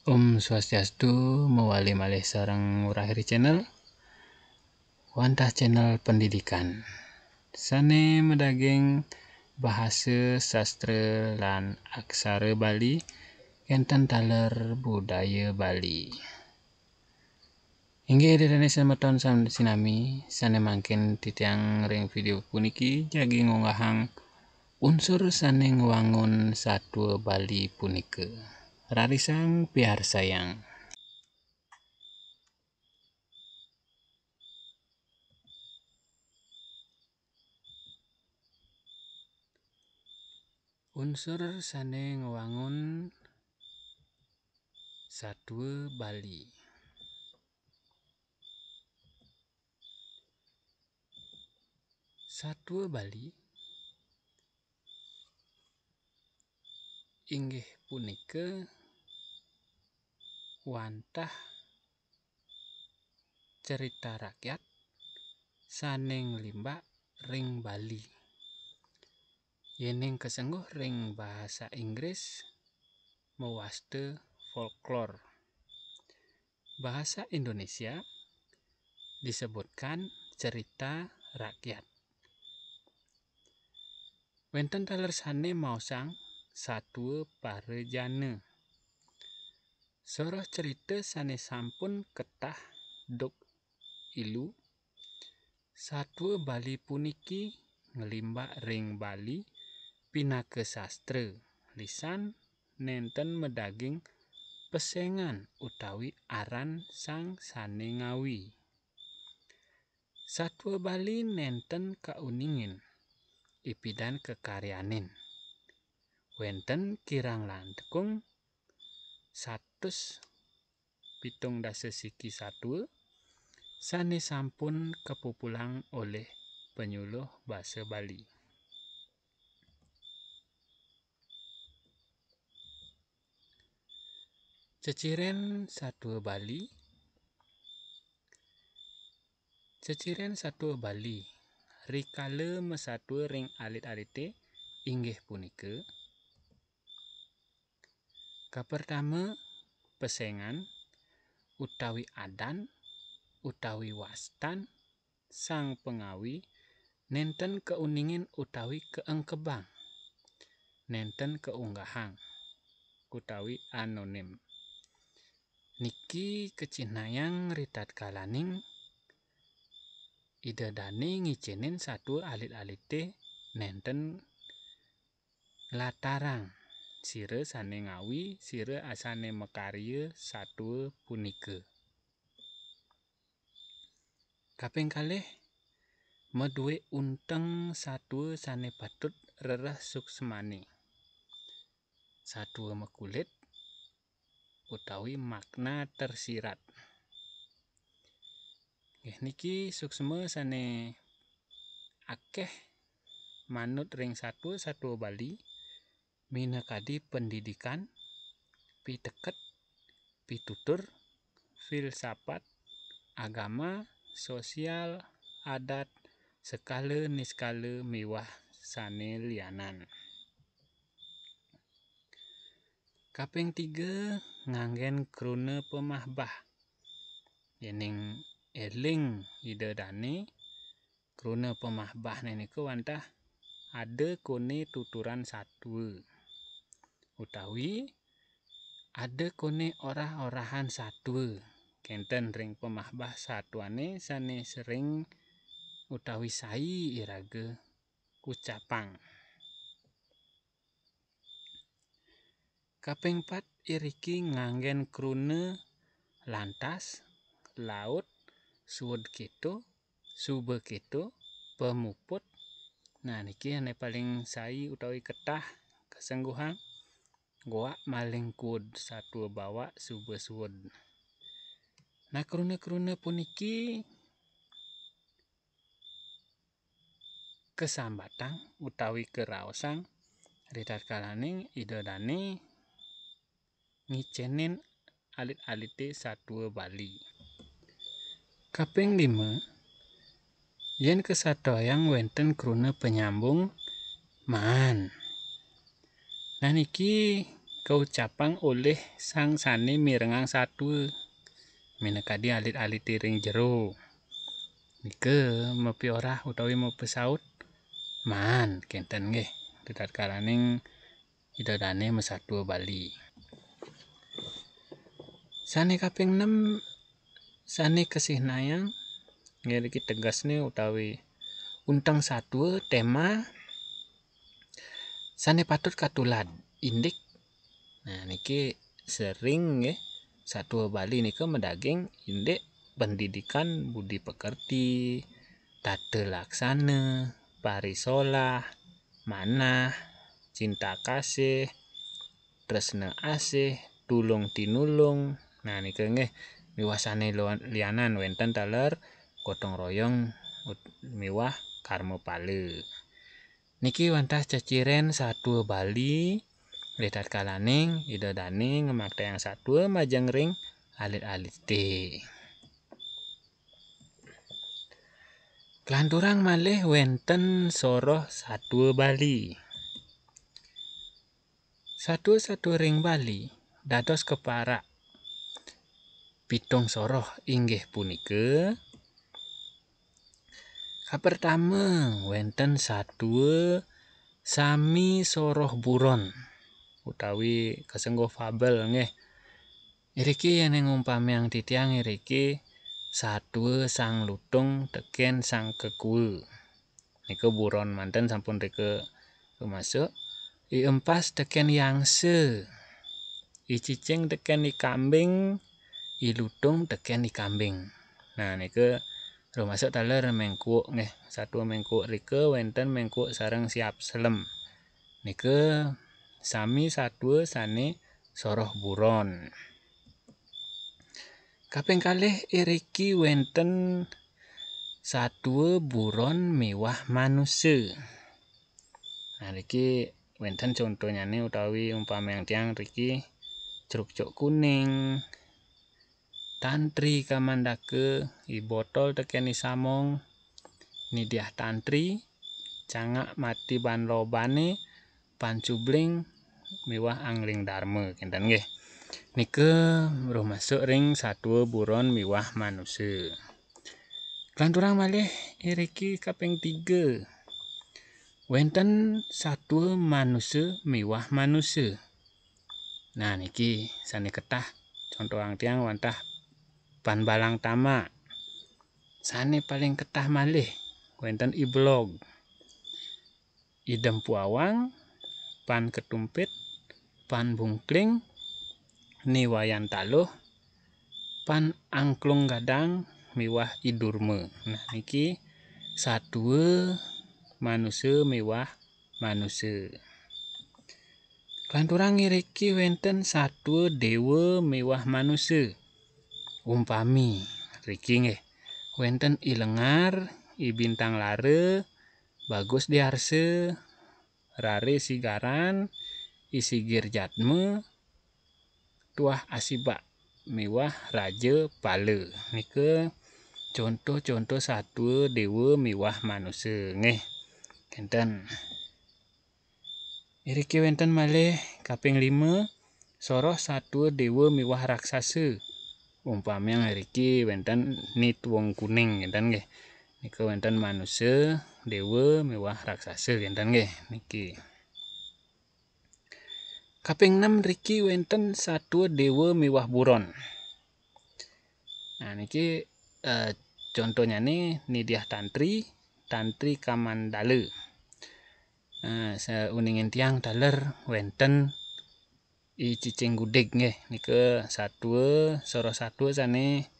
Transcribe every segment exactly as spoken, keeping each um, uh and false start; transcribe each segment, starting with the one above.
Om Swastiastu, mawali malih sareng Murah Heri Channel, wantah channel pendidikan. Sane madaging bahasa, sastra, lan aksara Bali, kenten taler budaya Bali. Inggih, Ida dane semeton sam-, sinami, sane mangkin titiang ring video puniki jagi ngunggahang unsur sane ngwangun satua Bali punika. Rarisang piarsayang. Unsur sane ngwangun satua Bali. Satua Bali inggih punika wantah cerita rakyat sane nglimbak ring Bali. Yening kasengguh ring bahasa Inggris mawasta folklore. Bahasa Indonesia disebutkan cerita rakyat. Wenten taler sane maosang satua parajana. Soroh cerita sane sampun ketah duk ilu, satua Bali puniki nglimbak ring Bali pinaka sastra, lisan nenten madaging pesengan utawi aran sang sane ngawi. Satua Bali nenten kauningin, ipidan kakaryanin. Wenten kirang langkung satus pitung dasa siki satua sane sampun kapupulang olih panyuluh basa Bali. Ceciren satua Bali. Ceciren satua Bali rikala masatua ring alit-alite inggih punika: kapertama, pesengan utawi adan utawi wastan sang pangawi nenten kauningin utawi kaengkebang, nenten kaunggahang utawi anonim. Niki kacihnayang ritatkalaning Ida dane ngicenin satua alit-alite nenten nglatarang sira sane ngawi, sira asane makarya satua punika. Kaping kalih, madue unteng satua sane patut rereh suksmane. Satua makulit utawi makna tersirat. Nggih, niki suksma sane akeh manut ring satua-satua Bali, minakadi pendidikan, piteket, pitutur, filsafat, agama, sosial, adat, sekala niskala miwah sane lianan. Kaping tiga, nganggen kruna pamahbah. Yening eling Ida dane, kruna pamahbahne nika wantah ada kone tuturan satua, utawi ada kone orah-orahan satua, kenten ring pamahbah satuane sane sering utawi sai iraga ucapang. Kaping pat, iriki nganggen kruna lantas, laut, suud keto, suba keto, pamuput. Nah, niki ane paling sai utawi ketah kasengguhang, goak maling kuud, satua bawak, suba suud. Nah, kruna-kruna puniki kasambatang utawi karaosang ritatkalaning Ida dane ngicenin alit-alite satua Bali. Kaping lima, yen kasatoyang wenten kruna panyambung maan. Nah, niki kaucapang olih sang sané mirengang satua, minakadi alit-alité ring jero. Nika mapiorah utawi mapasaut, "Maan," kénten nggih, ritatkalaning Ida Dané masatua Bali. Sané kaping nem, sané kasihnayang, nggih, niki tegesné utawi unteng satua, tema sané patut katulad, indik. Nah, niki sering nggih, satua Bali nika madaging indik pendidikan budi pekerti, tata laksana, parisolah, manah, cinta kasih, tresna asih, tulung tinulung. Nah, nika nggih, miwah sané lo-, lianan wénten taler gotong royong ut-, miwah karma pala. Niki wantah ceciren satua Bali, ritatkalaning Ida Dané ngamaktayang satua majeng ring alit-alité. Kalanturang malih wénten soroh satua Bali. Satua-satua ring Bali dados kaparak pitung soroh, inggih punika, kapertama, wénten satua sami soroh buron utawi kasengguh fabel nggih. Iriki yén ngumpamiang titiang iriki satua Sang Lutung tekén Sang Kekua. Nika buron manten sampun rika rumasuk. I Empas tekén I Angsa. I Cicing tekén I Kambing. I Lutung tekén I Kambing. Nah, nika rumasuk taler Méngkuuk nggih. Satua Méngkuuk rika wénten Méngkuuk sareng Siap Selem. Nika sami satua sané soroh buron. Kaping kalih iriki wénten satua buron miwah manusa. Nah, niki wénten contonyané utawi umpamiang tiang riki Crukcuk Kuning, Tantri Kamandaka, I Botol tekén I Samong, Nidiah Tantri, Cangak Mati Ban Lobané, Pancubling miwah Angling Darma, kénten nggih. Nika rumasuk ring satua buron miwah manusa. Kalanturang malih iriki kaping tiga. Wénten satua manusa miwah manusa. Nah, niki sané ketah contohang tiang wantah Pan Balang Tama. Sané paling ketah malih wénten I Belog. I Dempu Awang, Pan Ketumpit, Pan Bungkling, Ni Wayan Taluh, Pan Angklung Gadang miwah I Durma. Nah, niki satua manusa miwah manusa. Kalanturang iriki wénten satua déwa miwah manusa. Umpami riki nggih, wénten I Lengar, I Bintang Lara, Bagus Diarsa, Rare Sigaran, I Sigir Jatma, Tuah Asibak miwah Raja Pala. Nika conto-conto satua déwa miwah manusa nggih. Kénten. Iriki wénten malih kaping lima, soroh satua déwa miwah raksasa. Umpamiang iriki wénten Ni Tuung Kuning, kénten nggih. Nika wénten manusa, déwa miwah raksasa, kénten nggih niki. Kaping nem riki wénten satua déwa miwah buron. Nah, niki, eh, contonyané Nidiah Tantri, Tantri Kamandala. Nah, sauningin tiang taler wénten I Cicing Gudig nggih. Nika satua, soroh satua sané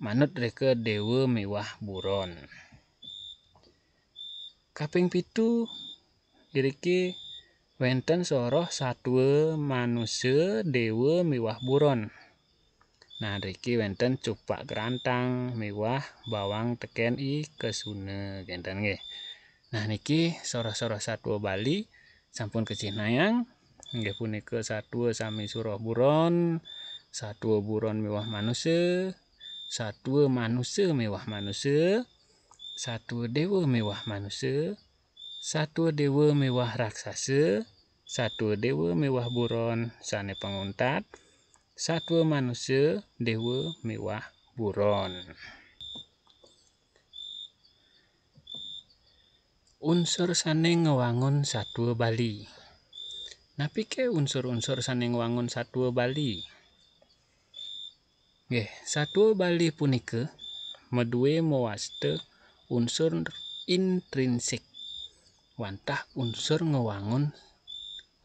manut rika déwa miwah buron. Kaping pitu, iriki wénten soroh satua manusa, déwa miwah buron. Nah, riki wénten Cupak Grantang miwah Bawang tekén I Kesuna, kénten nggih. Nah, niki soroh-soroh satua Bali sampun kacihnayang, inggih punika satua sami soroh buron, satua buron miwah manusa, satua manusa miwah manusa, satua déwa miwah manusa, satua déwa miwah raksasa, satua dewa miwah buron sané panguntat, satua manusa, dewa miwah buron. Unsur sané ngwangun satua Bali. Napiké unsur-unsur sané ngwangun satua Bali? Nggih, satua Bali punika madué mawasta unsur intrinsik wantah unsur ngwangun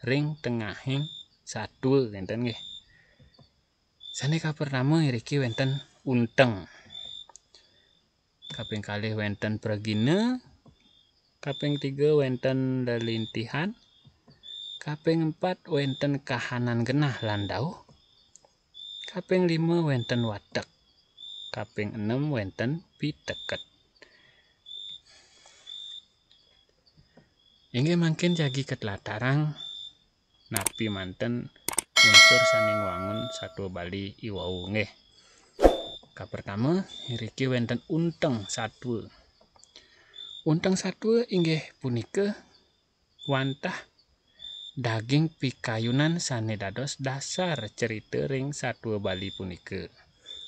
ring tengahing satua, kénten nggih. Sané kapertama iriki wénten unteng. Kaping kalih wénten pragina, kaping tiga wénten lelintihan, kaping empat wénten kahanan genah lan dauh, kaping lima wénten watek, kaping enem wénten piteket. Inggih mangkin jagi katlatarang napi manten unsur sané ngwangun satua Bali iwau nggih. Kapertama, iriki wénten unteng satua. Unteng satua inggih punika wantah daging pikayunan sané dados dasar cerita ring satua Bali punika.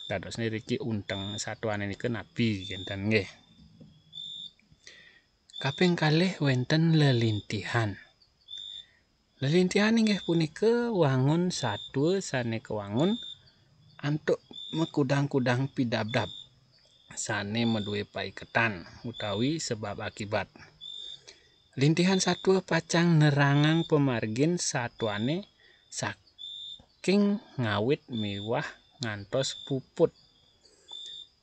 Dadosné riki unteng satuané nika napi kénten nggih. Kaping kalih wénten lelintihan. Lelintihan inggih punika wangun satua sané kawangun antuk makudang-kudang pidabdab sané madué paiketan utawi sebab akibat. Lintihan satua pacang nerangang pamargin satuané saking ngawit miwah ngantos puput.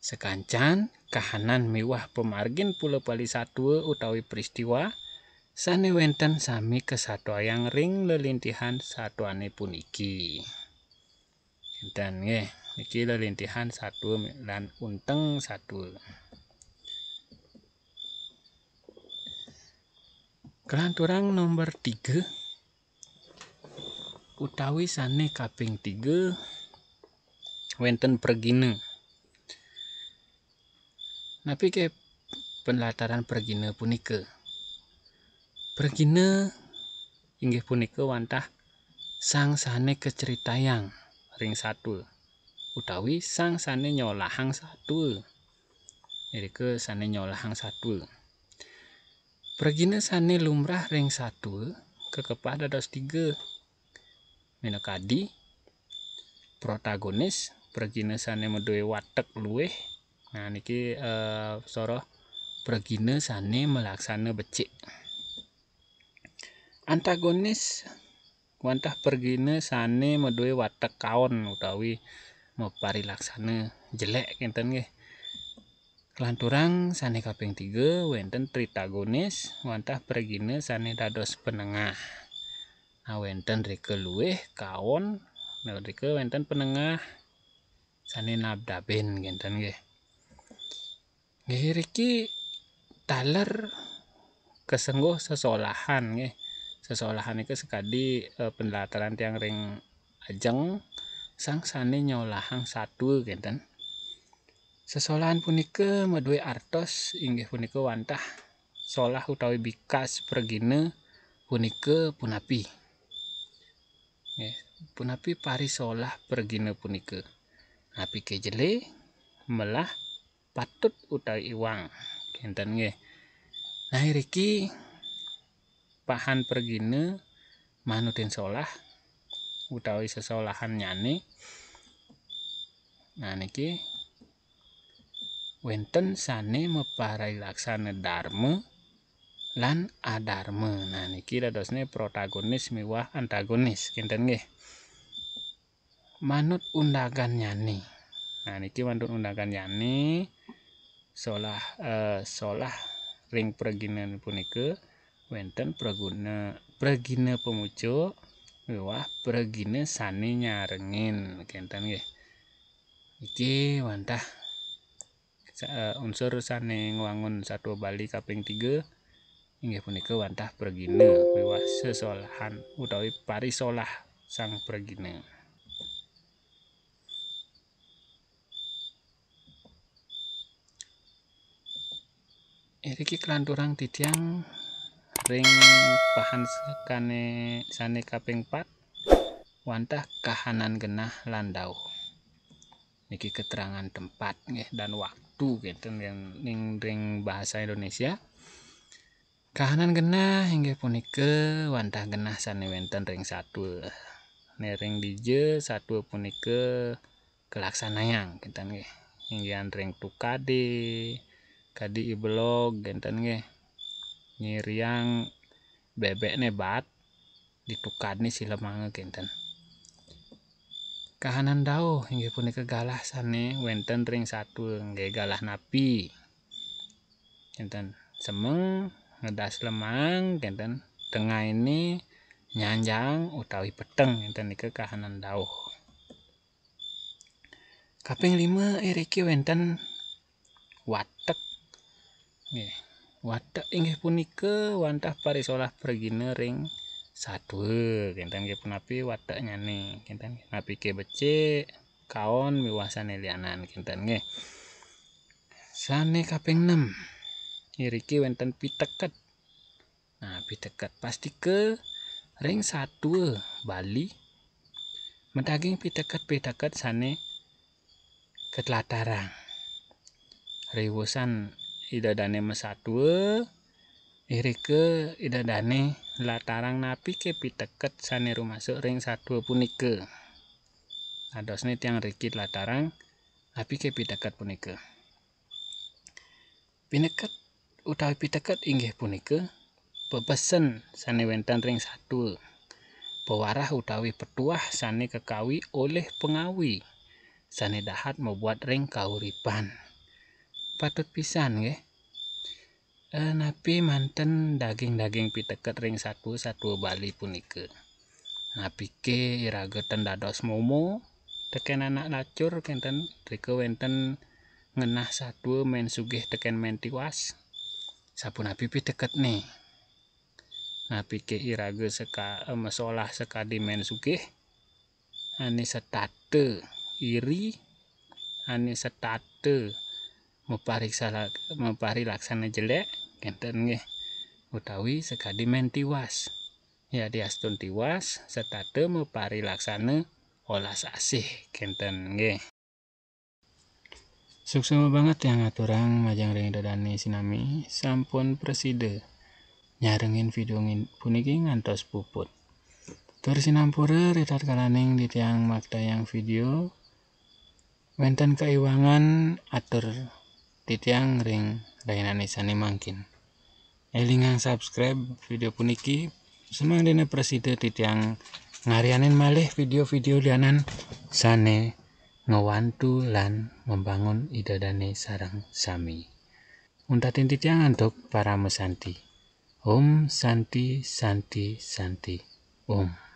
Sakancan kahanan miwah pamargin pula pali satua utawi peristiwa sané wénten sami kasatuayang ring lelintihan satuané puniki. Kénten nggih, niki lelintihan satua lan unteng satua. Kalanturang nomor tiga utawi sané kaping tiga wénten pragina. Napiké panlataran pragina punika? Pragina inggih punika wantah sang sané kacritayang ring satua, utawi sang sané nyolahang satua. Irika sané nyolahang satua. Pragina sané lumrah ring satua kakepah dados tiga. Minakadi, protagonis, pragina sané madué watek luih. Nah, niki, eh, soroh pragina sané malaksana becik. Antagonis, wantah pragina sané madué watek kaon utawi maparilaksana jelék kénten nggih. Kalanturang sané kaping tiga wénten tritagonis, wantah pragina sané dados panengah. Nah, wénten rika luih kaon, nah, rika wénten panengah sané nabdabin kénten nggih. Nggih, riki taler kasengguh sesolahan nggih. Sesolahan nika sakadi, eh, panlataran tiang ring ajeng sang sané nyolahang satua kénten. Sesolahan punika madué artos inggih punika wantah solah utawi bikas pragina punika punapi. Nggih, punapi parisolah pragina punika? Napiké jelé, melah, patut utawi iwang. Kénten nggih. Nah, iriki pahan pragina manutin solah utawi sesolahannyané. Nah, niki wénten sané maparilaksana darma lan adarma. Nah, niki dadosné protagonis miwah antagonis, kénten nggih. Manut undagannyané. Nah, niki manut undagannyané solah, eh, solah ring pragina punika wénten praguna, pragina pamucuk miwah pragina sané nyarengin, kénten nggih. Niki wantah sa-, eh, unsur sané ngwangun satua Bali kaping tiga inggih punika wantah pragina miwah sesolahan utawi parisolah sang pragina. Iriki kalanturang titiang ring pahan sakane sane kaping pat, wantah kahanan genah lan dauh. Niki keterangan tempat nggih dan waktu kenten ring, ring bahasa Indonesia. Kahanan genah inggih punika wantah genah sane wenten ring satua. Nering dija satua punika kalaksanayang kenten nggih. Inggihan ring tukade, kadi I Belog kenten nggih. Nyiriang bebekne bat ditukadne silemanga kenten. Kahanan dauh inggih punika galah sane wenten ring satua nggih galah napi. Kenten semeng ngedas lemang kenten tengaine nyanjang utawi peteng kenten nika kahanan dauh. Kaping lima iriki wenten watek. Nggih. Watek inggih punika wantah parisolah pragina ring satua. Kenten nggih punapi wateknyane. Kenten napike becik, kaon miwah sane lianan kenten nggih. Sane kaping enam. Iriki wenten piteket. Nah, piteket pastika ring satua Bali madaging piteket-piteket sane katlatarang. Riwusan Ida Dane masatua, irika Ida Dane latarang napike piteket sane rumasuk ring satua punika. Dadosne tiang riki latarang napike piteket punika. Pineket utawi piteket inggih punika pepesen sane wenten ring satua, pewarah utawi petuah sane kakawi olih pangawi sane dahat mabuat ring kauripan. Patut pisan nggih. Eh, napi manten daging-daging piteket ring satua-satua Bali punika? Napike iraga ten dados momo teken anak lacur kenten rika wenten ngenah satua Men Sugih teken Men Tiwas? Sapunapi piteketne? Napike iraga seka-, eh, masolah sakadi Men Sugih? Ane setata iri, ane setata mapariksa-, maparilaksana jelek, kenten nggih. Utawi sakadi Men Tiwas. Yadiastun tiwas, setata maparilaksana olas asih, kenten nggih. Suksma banget tiang aturang majeng ring Ida Dane sinami sampun prasida nyarengin video ngin-, puniki ngantos puput. Tur sinampura ritatkalaning titiang maktayang video, wenten kaiwangan atur titiang ring rahinane sane mangkin. Elingang subscribe video puniki, samangdene prasida titiang ngaryanin malih video-video lianan sane ngwantu lan membangun Ida Dane sareng sami. Untatin titiang antuk parama santi. Om Santi, Santi, Santi. Om.